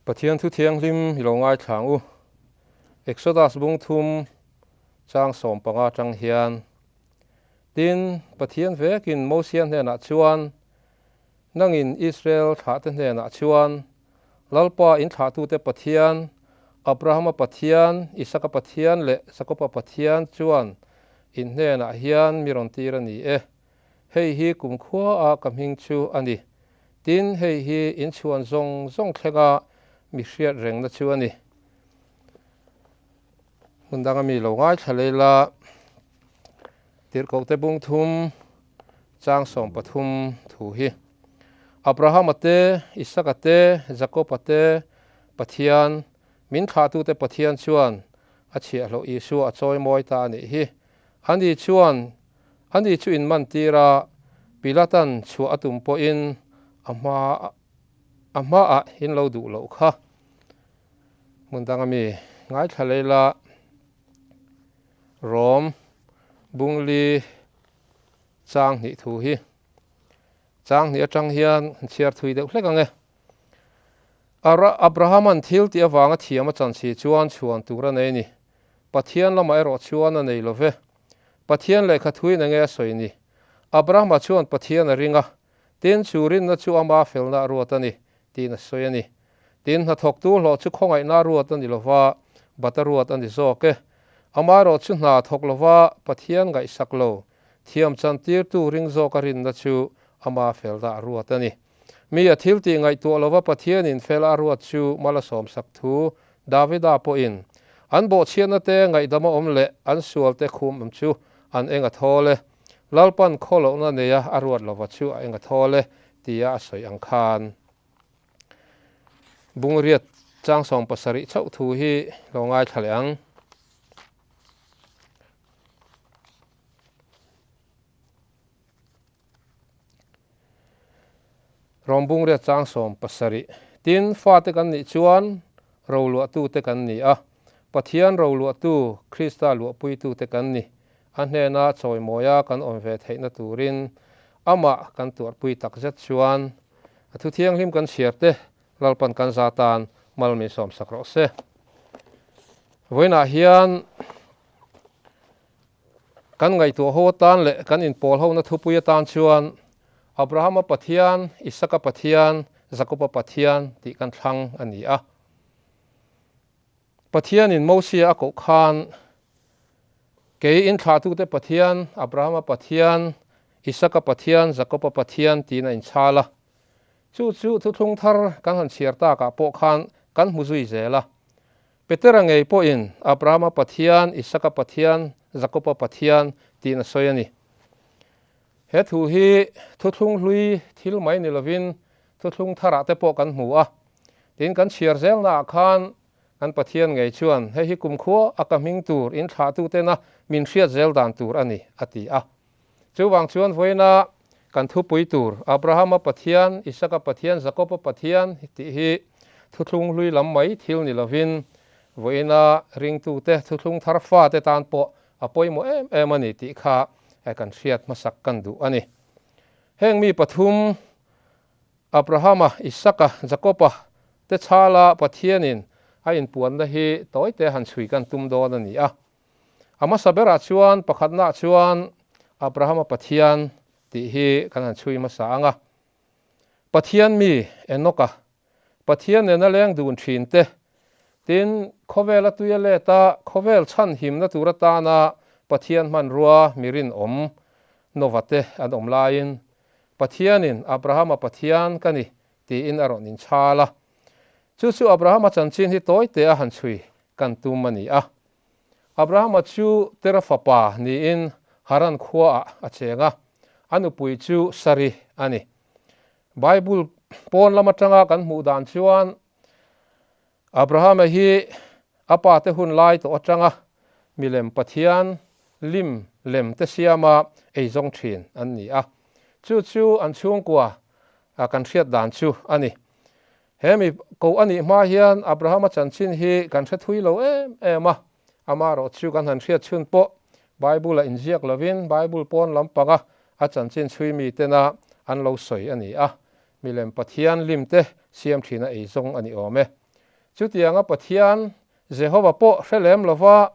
Pathian thu thianghlim i lo ngaithla ang u. Exodus bung thum chang 15 atang hian, Tin, Pathian vekin Mosia hnenah chuan, Nangin Israel thlahte hnenah chuan, Lalpa in thlahtute Pathian, Abrahama Pathian, Isaka Pathian leh Jakoba Pathian chuan in hnenah hian mi rawn tir a ni e. Hei hi kumkhua a ka hming chu a ni. Tin, hei hi in chhuan zawng zawng thlenga mi hriat rengna chu a ni. Hmun danga mi lo ngaithla lei la, Tirhkohte bung thum chang 13 thu hi, Abrahama te, Isaka te, Jakoba te Pathian, min thlahtute Pathian chuan a chhiahhlawh Isua a chawimawi ta a nih hi. Ani chuan ani chu inmantir a, Pilatan chhuah a tum pawhin a hma a hmaah in lo duh loh kha. Hmun danga mi ngaithla lei la, Rom Bungli chang hnih thu hi chang hnih atang hian an chhiar thui deuh hlek ang e. Abrahama'n thil tih avanga thiam a chan si chuan chhuan tur a nei a ni. Pathian lamah erawh chuan a nei lo ve. Pathian lehkha thuin enge a sawi ni? Abrahama chuan Pathian a ring a, tin chu rinna chu ama felna a ruat a ni, tiin a sawi a ni. Tin, hnathawktu hlawh chu khawngaihna a ruat a ni lo va, bat a ruat a ni zawk e. Amaherawh chu hna thawk lo va, Pathian ngaihsak lo, thiam chantirtu ring zawka rinna chu ama felna a ruat a ni. Mi a thil tih ngaihtuah lova Pathianin fel a ruat chu mal a sawmsak thu Davida pawhin, An bawhchhiatna te ngaihdama awm leh an sual te khum awm chu an eng a thawl e. Lalpan khawlohna neia a ruat lova chu a eng a thawl e, tia a sawi ang khan. Bungriat chang 17 chauh thu hi lo ngaithla leh ang. Rawmbungria chang 17. Tin, fate kan nih chuan roluahtute kan ni a, Pathian roluahtu, Krista luahpuitute kan ni. A hnena chawimawia kan awm ve theihna turin amah kan tuarhpui takzet chuan a thu thianghlim kan chhiar te Lalpan kan za tan mal min sawmsak rawh se. Vawiinah hian Kan ngaihtuah ho atan leh kan inpawl hona thupui atan chuan Abrahama Pathian, Isaka Pathian, Jakoba Pathian tih kan thlang a ni a. Pathianin Mosia a koh khan, Kei inthlahtute Pathian, Abrahama Pathian, Isaka Pathian, Jakoba Pathian tiin a inchhal a. Chu chu thuthlung thar kan han chhiar takah pawh khan kan hmu zui zel a. Petera ngei pawhin Abrahama Pathian, Isaka Pathian, Jakoba Pathian tiin a sawi a ni. He thu hi thuthlung hlui thil mai ni lovin thuthlung tharah te pawh kan hmu a. Tin, kan chhiar zelnaah khan kan Pathian ngei chuan hei hi kumkhua a ka hming tur in thlahtutena min hriat zel dan tur a ni, a ti a. Chuvang chuan vawiina kan thupui tur Abrahama Pathian, Isaka Pathian, Jakoba Pathian tih hi thuthlung hlui lam mai thil ni lovin vawiina ringtute thuthlung thar fate tan pawh a pawimawh em em a ni tih kha kan hriat hmasak kan duh a ni. Heng mi pathum Abrahama, Isaka, Jakoba te chhala Pathianin a inpuanna hi tawite han chhui kan tum dawn a ni a. A hmasa berah chuan pakhatnaah chuan Abrahama Pathian tih hi kan han chhui hmasa ang a. Pathian mi Enoka, Pathian nena leng dun thin te, tin khawvela tui a let a, khawvel chhan himna tur atana Pathian hmanrua mi rinawm Nova te an awm laiin Pathianin Abrahama Pathian ka ni tiin a rawn inchhal a. Chu chu Abrahama chanchin hi tawi te a han chhui kan tum a ni a. Abrahama chu Tera fapa niin Haran khuaah a cheng a, a nupui chu Sari a ni. Bible pawn lam atanga kan hmuh dan chuan Abrahama hi a pate hun lai tawh atanga milem pathian lim lem te siama eizawng thin an ni a. Chu chu an chhungkua kan hriat dan chu a ni. He mi ko a nih hma hian Abrahama chanchin hi kan hre thui lo em em a, amaherawh chu kan han hriat chhun pawh Bible-a inziak lovin Bible pawn lampanga a chanchin chhui mitena an lo sawi a ni a, milem Pathian lim te siam thina ei zawng a ni awm e. Chutianga Pathian Jehova pawh hre lem lova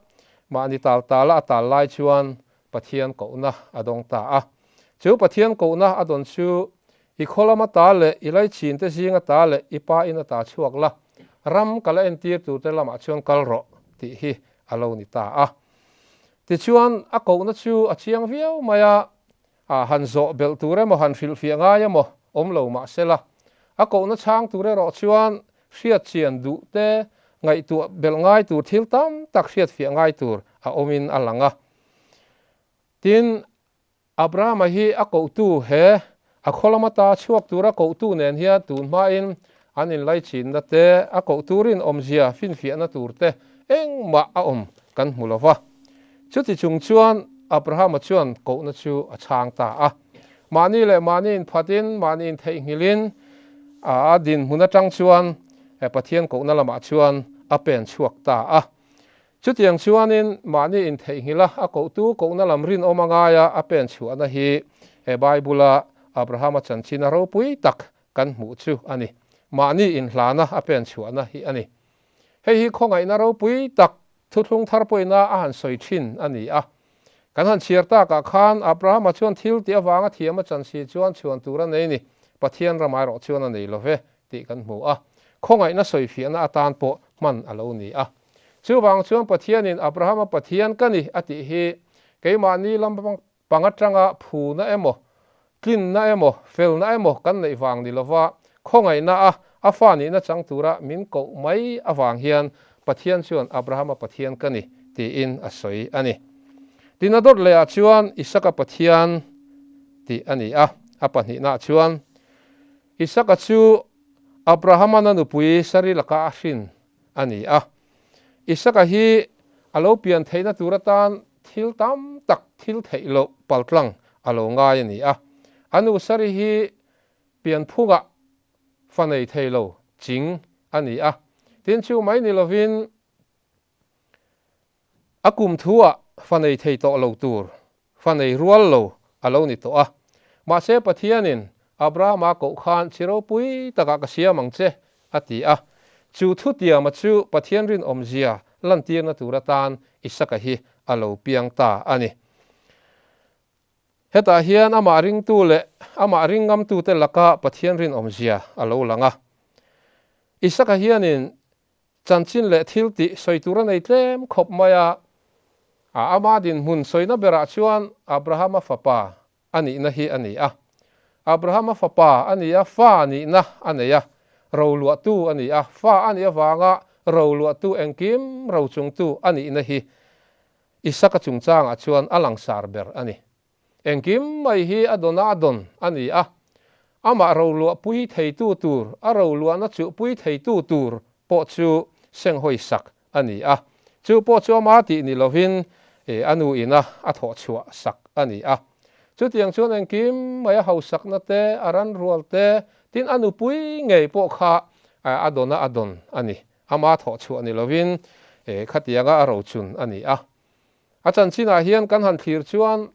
mahni tal tala a tal lai chuan Pathian kohna a dawng ta a. Chu Pathian kohna a dawn chu i khaw lama ta leh i laichin te zinga ta leh i pa in a ta chhuak la, ram ka la entir turte lamah chuan kal rawh tih hi a lo ni ta a. Tichuan a kohna chu a chiang viau mai a, A han zawh belh tur emaw han hrilhfiah ngai emaw awm lo mah sela, a kohna chhang tur erawh chuan hriat chian duh te ngaihtuah belh ngai tur thil tam tak hriatfiah ngai tur a awmin a lang a. Tin, Abrahama hi a kohtu he a khaw lama ta chhuak tura kohtu nen hian tun hmain an inlaichinna te, a koh turin awmzia finfiahna tur te engmah a awm kan hmu lo va. Chuti chung chuan Abrahama chuan kohna chu a chhang ta a. Mahni leh mahni inphatin, mahni intheihnghilhin a dinhmun atang chuan Pathian kohna lamah chuan a pen chhuak ta a. Chutiang chuanin mahni intheihnghilha a kohtu kohna lam rinawm a ngaia a pen chhuahna hi he Bible-a Abrahama chanchin a ropui tak kan hmuh chu a ni. Mahni inhlana a pen chhuahna hi a ni. Hei hi khawngaihna ropui tak thuthlung thar pawina a han sawi thin a ni a. Kan han chhiar takah khan Abrahama chuan thil tih avanga thiam a chan si chuan chhuan tur a nei ni, Pathian ram erawh chuan a nei lo ve tih kan hmu a. Khawngaihna sawifiahna atan pawh hman a lo ni a. Chuvang chuan Pathianin Abrahama Pathian ka ni a tih hi keimahni lam Pang atanga phuna emaw, tlinna emaw, felna emaw kan neih vang ni lova khawngaihna a a fa nihna chang tura min koh mai avang hian Pathian chuan Abrahama Pathian ka ni tiin a sawi a ni. Tin a dawt lehah chuan Isaka Pathian tih a ni a, a pahnihnaah chuan Isaka chu Abrahama na nupui Sari laka a hrin a ni a. Isaka hi a lo pian theihna tur atan thil tam tak thil theih loh paltlang a lo ngai a ni a. A nu Sari hi pianphungah fa nei thei lo ching a ni a. Tin chu mai ni lovin a kum thuah fa nei thei tawh lo tur Fa nei rual lo a lo ni tawh a. Mahse Pathianin Abrahama koh khan chi ropui takah ka siam ang che a ti a. Chu thutiama chu Pathian rinawmzia lantirna tur atan Isaka hi a lo piang ta a ni. Hetah hian amah ringtu leh amah ringngamtute laka Pathian rinawmzia a lo lang a. Isaka hianin Chanchin leh thil tih sawi tur a nei tlem khawp mai a, a ama dinhmun sawina berah chuan Abrahama fapa a nihna hi a ni a. Abrahama fapa a ni a, fa nihna a nei a, roluahtu a ni a, fa a nih avanga roluahtu engkim rochungtu a nihna hi Isaka chungchangah chuan a langsar ber a ni. Engkim mai hi a dawna a dawn a ni a, amah roluah pui theitu tur, a roluahna chuh pui theitu tur pawh chu senghawi sak a ni a. Chu pawh chu ama tih ni lovin a nu ina a thawh chhuah sak a ni a. Chutiang chuan engkim mai a hausakna te, a ranrual te, tin a nupui ngei pawh kha a dawna a dawn a ni. Ama thawh chhuah ni lovin khatianga a rochun a ni a. A chanchinah hian kan han thlir chuan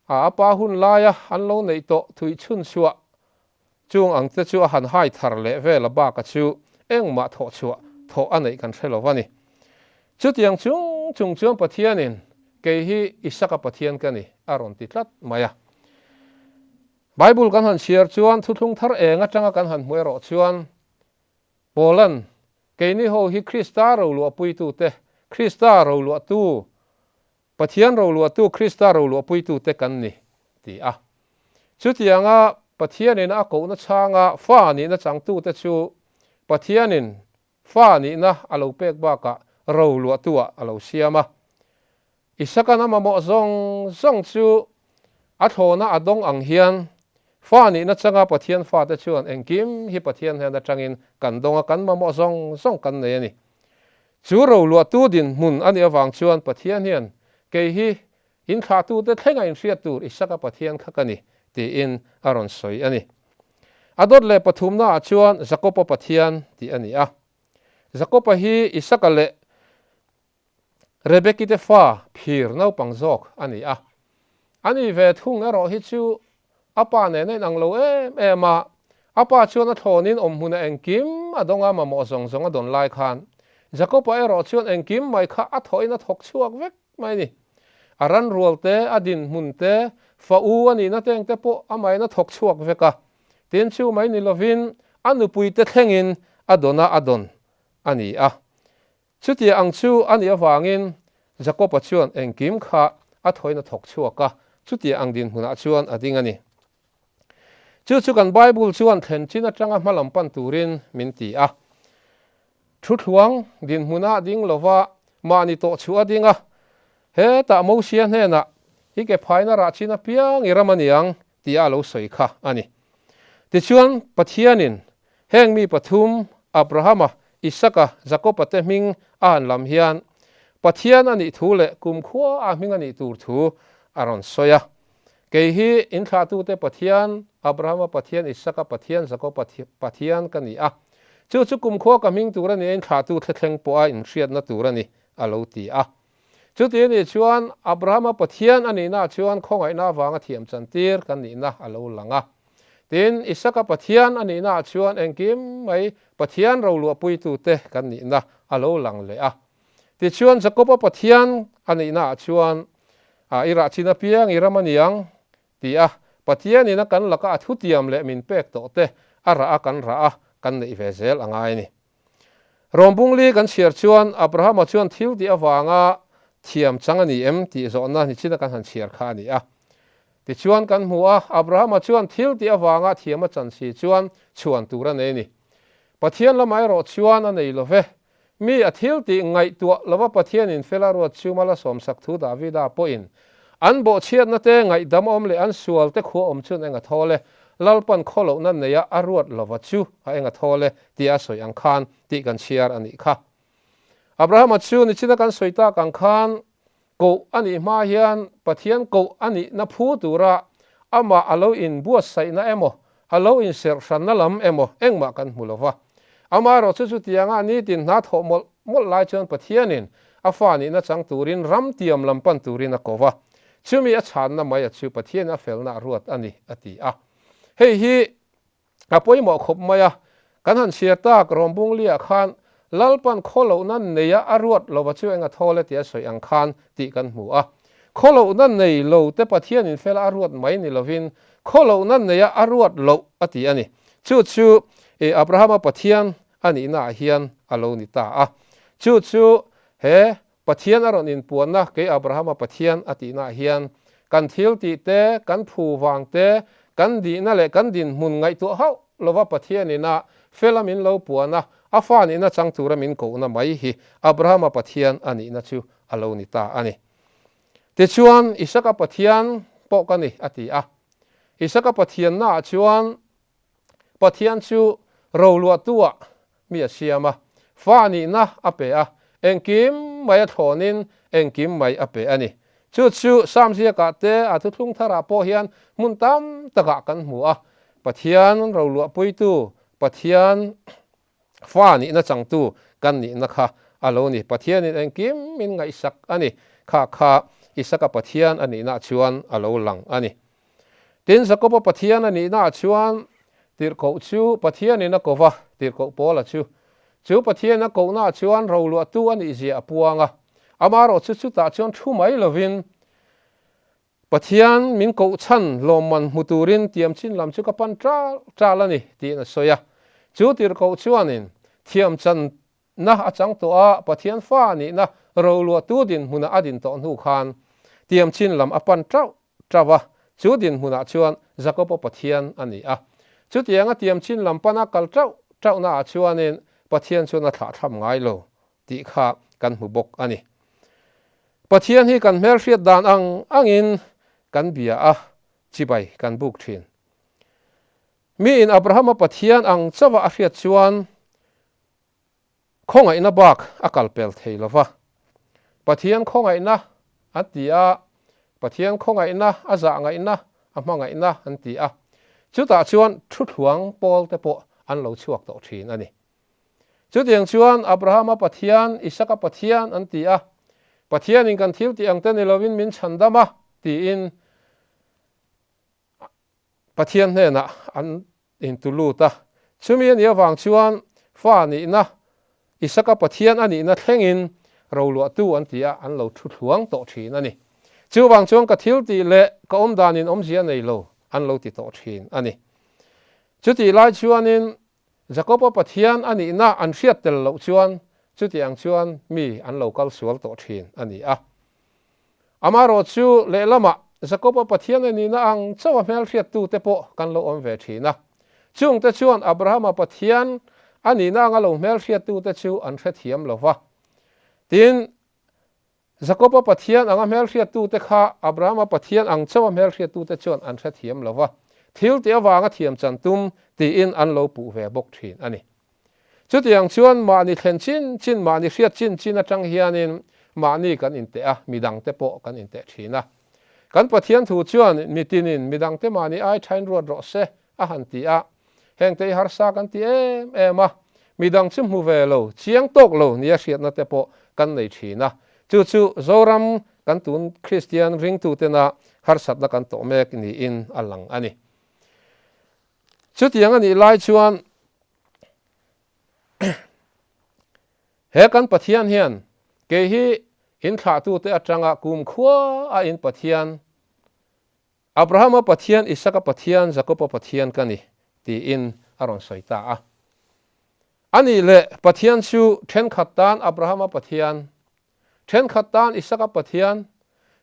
a apa hun laia an lo neih tawh thui chhun chhuah chung ang te chu a han hai thar leh vel a baka chu engmah thawh chhuah thawh a neih kan hre lo va ni. Chutiang chung chung chuan Pathianin kei hi Isaka Pathian ka ni a rawn ti tlat mai a. Bible kan han chhiar chuan thuthlung thar eng atanga kan han hmu erawh chuan Paula'n, Keini ho hi Krista roluahpuitute, Krista roluahtu, Pathian roluahtu Krista roluahpuitute kan ni, ti a. Chutianga Pathianin a kohna chhanga fa nihna changtute chu Pathianin fa nihna a lo pek bakah roluahtuah a lo siam a. Isaka'n a mamawh zawng zawng chu a thlawna a dawng ang hian fa nihna changa Pathian fate chuan engkim hi Pathian hnen atangin kan dawng a, kan mamawh zawng zawng kan nei a ni. Chu roluahtu dinhmun a nih avang chuan Pathian hian kei hi in thlahtute thlenga inhriat tur Isaka Pathian kha ka ni tiin a rawn sawi a ni. A dawt leh pathumnaah chuan Jakopa Pathian tih a ni a. Jakopa hi Isaka leh Rebeki te fa phir naupang zawk a ni a. A ni ve thung erawh hi chu a pa nen a inang lo em em a, a pa chuan a thlawnin awmhmuna engkim a dawng a, mamawh zawng zawng a dawn lai khan Jakob-a erawh chuan engkim mai kha a thawhin a thawk chhuak vek mai a ni. A ran rual te, a dinhmun te, fa u a nihna te engte pawh amahin a thawk chhuak vek a. Tin chu mai ni lovin a nupuite thlengin a dawn a a dawn a ni a. Chutia ang chu a nih avangin Jakob-a chuan engkim kha a thawin a thawk chhuak a, chutia ang dinhmunah chuan a ding a ni. Chu chu kan Bible chuan thlen chin atanga hma lam pan turin min ti a. Thu thluang dinhmuna ding lova mahni tawh chhuah a ding a, hetah Mosia hnenah i ke phaina rah chin apiang i ram a niang tia a lo sawi kha a ni. Tichuan Pathianin Heng mi pathum, Abrahama, Isaka, Jakoba te hming a han lam hian Pathian a nih thu leh kumkhua a hming a nih tur thu a rawn sawi a. Kei hi inthlahtute Pathian, Abrahama Pathian, Isaka Pathian, Jakoba Pathian ka ni a. Chu chu kumkhua ka hming tur a ni a, inthlahtu thlethleng pawh a inhriatna tur a ni, a lo ti a. Chuti a nih chuan Abrahama Pathian a nihna chuan khawngaihna avanga thiam chantir kan nihna a lo lang a. Tin, Isaka Pathian a nihnaah chuan engkim mai Pathian roluahpuitute kan nihna a lo lang leh a. Tichuan, Jakoba Pathian a nihnaah chuan, I rah chin apiang i ram a ni ang, ti a, Pathianin a kan laka a thutiam leh min pek tawh te a rah a kan rah a, kan neih ve zel a ngai a ni. Rawmbungli kan chhiar chuan Abrahama chuan thil tih avanga thiam chang a ni em tih zawhna nichina kan han chhiar kha a ni a. Tichuan kan hmu a, Abrahama chuan thil tih avanga thiam a chan si chuan chhuan tur a nei a ni. Pathian lamah erawh chuan a nei lo ve. Mi a thil tih ngaihtuah lova Pathianin fela ruat chu mal a sawmsak thu Davida pawhin an bawhchhiatna te ngaihdam awm leh an sual te khua awm chuan eng a thawl e, Lalpan khawlohna neia a ruat lova chu a eng a thawl e tia a sawi ang khan tih kan chhiar a nih kha. Abrahama chu nichina kan sawi tak ang khan Koh a nih hma hian Pathian koh a nihna phu tura amah a lo inbuatsaihna emaw, a lo inserhhranna lam emaw engmah kan hmu lo va. Amaherawh chu chutianga nitin hna thawh mawlh mawlh lai chuan Pathianin a fa nihna chang turin ram tiam lam pan turin a ko va. Chumi a chhanna mai a chu Pathianin a felna a ruat a ni, a ti a. Hei hi A pawimawh khawp mai a, kan han chhiar tak Rawmbungliah khan Lalpan khawlohna neia a ruat lova chu eng a thawl e tih a sawi ang khan tih kan hmu a. Khawlohna nei lo te Pathianin fela a ruat mai ni lovin khawlohna neia a ruat loh a ti a ni. Chu chu Abrahama Pathian a nihnaah hian a lo ni ta a. Chu chu he Pathian a rawn inpuanna kei Abrahama Pathian a tihnaah hian kan thil tih te, kan phu vang te, kan dihna leh kan dinhmun ngaihtuah hauh lova Pathianin a fela min lo puan a, a fa nihna chang tura min kohna mai hi Abrahama Pathian a nihna chu a lo ni ta a ni. Tichuan, Isaka Pathian pawh ka ni a ti a. Isaka Pathiannaah chuan Pathian chu roluahtu-ah mi a siam a, fa nihna a pe a, engkim mai a thlawnin engkim mai a pe a ni. Chu chu Sam ziakah te a thuthlung tharah pawh hian hmun tam takah kan hmu a, Pathian roluahpuitu, Pathian fa nihna changtu kan nihna kha a lo ni. Pathianin engkim min ngaihsak a ni. Kha kha Isaka Pathian a nihnaah chuan a lo lang a ni. Tin, Jakoba Pathian a nihnaah chuan tirhkoh chu Pathianin a ko va, tirhkoh Paula chu. Chu Pathian a kohnaah chuan roluahtu a nihzia a puang a. Amaherawh chu chutah chuan thu mai lovin Pathian min koh chhan lawmman hmu turin tiam chin lam chu ka pan ṭal ṭal a ni, tiin a sawi a. Chu tirhkoh chuanin thiam channa a chang tawh a, Pathian fa nihna roluahtu dinhmuna a din tawh hnu khan tiam chin lam a pan ṭauh ṭauh a, chu dinhmunah chuan Jakoba Pathian a ni a. Chutianga tiam chin lam pana kal ṭauh ṭauhnaah chuanin Pathian chuan a thlahthlam ngai lo tih kha kan hmu bawk a ni. Pathian hi kan hmelhriat dan ang angin kan bia a, chibai kan buk thin. Miin Abrahama Pathian ang chauha a hriat chuan khawngaihna bak a kal pel thei lo va. Pathian khawngaihna an ti a, Pathian khawngaihna a zah ngaihna, a hmangaihna an ti a. Chutah chuan thuthluang pawl te pawh an lo chhuak tawh thin a ni. Chutiang chuan Abrahama Pathian, Isaka Pathian an ti a, Pathianin kan thil tih ang te ni lovin min chhandam a, tiin Pathian hnenah an intu lut a. Chumi a nih avang chuan fa nihna, Isaka Pathian a nihna thlengin roluahtu an ti a, an lo thu thluang tawh thin a ni. Chuvang chuan ka thil tih leh ka awm danin awmzia nei lo an lo ti tawh thin a ni. Chutih lai chuanin Jakoba Pathian a nihna an hriat tel loh chuan chuti ang chuan mi an lo kal sual tawh thin a ni a. Amaherawh chu lehlamah Jakoba Pathian a nihna ang chauh a hmelhriattute pawh kan lo awm ve thin a. Chungte chuan Abrahama Pathian a nihna anga lo hmelhriattute chu an hrethiam lo va. Tin, Jakoba Pathian anga hmelhriattute kha Abrahama Pathian ang chauh a hmelhriattute chuan an hrethiam lo va, thil tih avanga thiam chan tum tiin an lo puh ve bawk thin a ni. Chutiang chuan mahni thlen chin chin, mahni hriat chin chin atang hianin mahni kan inteh a, midangte pawh kan inteh thin a. Kan Pathian thu chuan mitinin midangte mahni ai thain ruat rawh se a han ti a, hengte i harsa kan ti em em a, midang chu hmu ve lo, chiang tawk lo nia hriatna te pawh kan nei thin a. Chu chu Zoram kan tun Kristian ringtutena harsatna kan tawh mek niin a lang a ni. Chutiang a nih lai chuan he kan Pathian hian kei hi in thlahtute atanga kumkhua a in Pathian, Abrahama Pathian, Isaka Pathian, Jakoba Pathian ka ni tiin a rawn sawi ta a. A nih leh Pathian chu thenkhat tan Abrahama Pathian, thenkhat tan Isaka Pathian,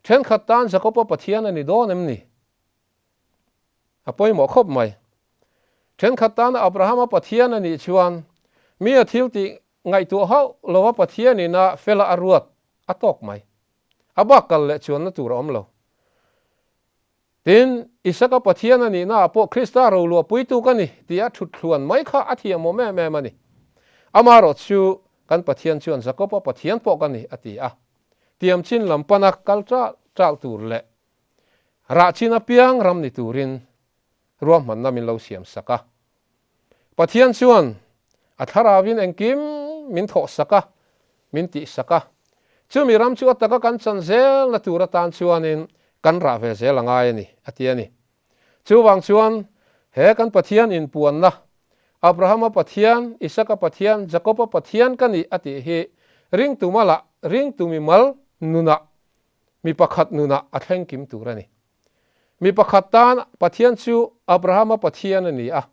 thenkhat tan Jakoba Pathian a ni dawn em ni? A pawimawh khawp mai. Thenkhat tana Abrahama Pathian a nih chuan mi a thil tih ngaihtuah hauh lova Pathian ina fela a ruat a tawk mai. A bak kal leh chuanna tur a awm lo. Tin, Isaka Pathian a nihnaah pawh Krista roluah puitu ka ni tia thut thluan mai kha a thiamawm em em a ni. Amaherawh chu kan Pathian chuan Jakoba Pathian pawh ka ni a ti a. Tiamchin lam pana kal ṭalh ṭalh tur leh Rah chin apiang ram ni turin ruahmanna min lo siam sak a. Pathian chuan a thlarauin engkim min thawh sak a, min tih sak a. Chumi ram chu a taka kan chan zelna tur atan chuanin kan rah ve zel a ngai a ni, a ti a ni. Chuvang chuan he kan Pathian inpuanna, Abrahama Pathian, Isaka Pathian, Jakoba Pathian ka ni a tih hi ringtu malah, ringtu mimal nunah Mi pakhat nunah a thleng kim tur a ni. Mi pakhat tan Pathian chu Abrahama Pathian a ni a.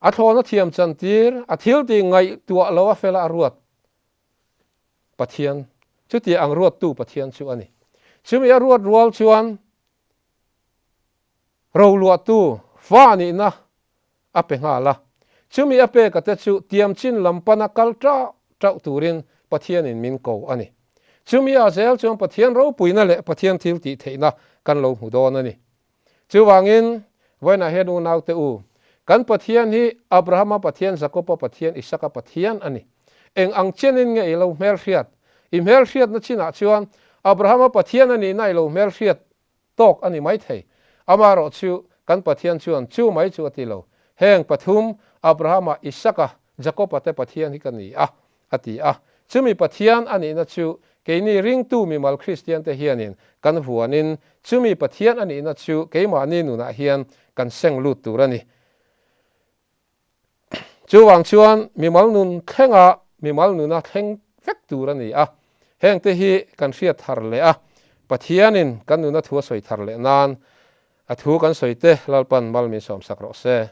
A thlawn a thiam chantir, a thil tih ngaihtuah lo a fela a ruat Pathian, chutia ang ruattu Pathian chu a ni. Chumi a ruat rual chuan Roluahtu fa nihna a pe nghal a. Chumi a peka te chu tiamchin lam pana kal ṭauh ṭauh turin Pathianin min ko a ni. Chumi a zel chuan Pathian ropuina leh Pathian thil tih theihna kan lo hmu dawn a ni. Chuvangin, vawiinah hian unaute u, kan Pathian hi Abrahama Pathian, Jakoba Pathian, Isaka Pathian a ni. Eng ang chenin nge i lo hmelhriat? I hmelhriatna chinah chuan Abrahama Pathian a nihna i lo hmelhriat tawk a ni mai thei. Amaherawh chu kan Pathian chuan chu mai chu a ti lo. Heng pathum, Abrahama, Isaka, Jakoba te Pathian hi ka ni a, a ti a. Chumi Pathian a nihna chu keini ringtu mimal Kristian te hianin kan vuanin chumi Pathian a nihna chu keimahni nunah hian kan seng lut tur a ni. Chuvang chuan mimal nun thlenga mimal nuna thleng vek tur a ni a, hengte hi kan hriat thar leh a, Pathianin kan nuna thu a sawi thar leh nan a thu kan sawi te Lalpan mal min sawmsak rawh se.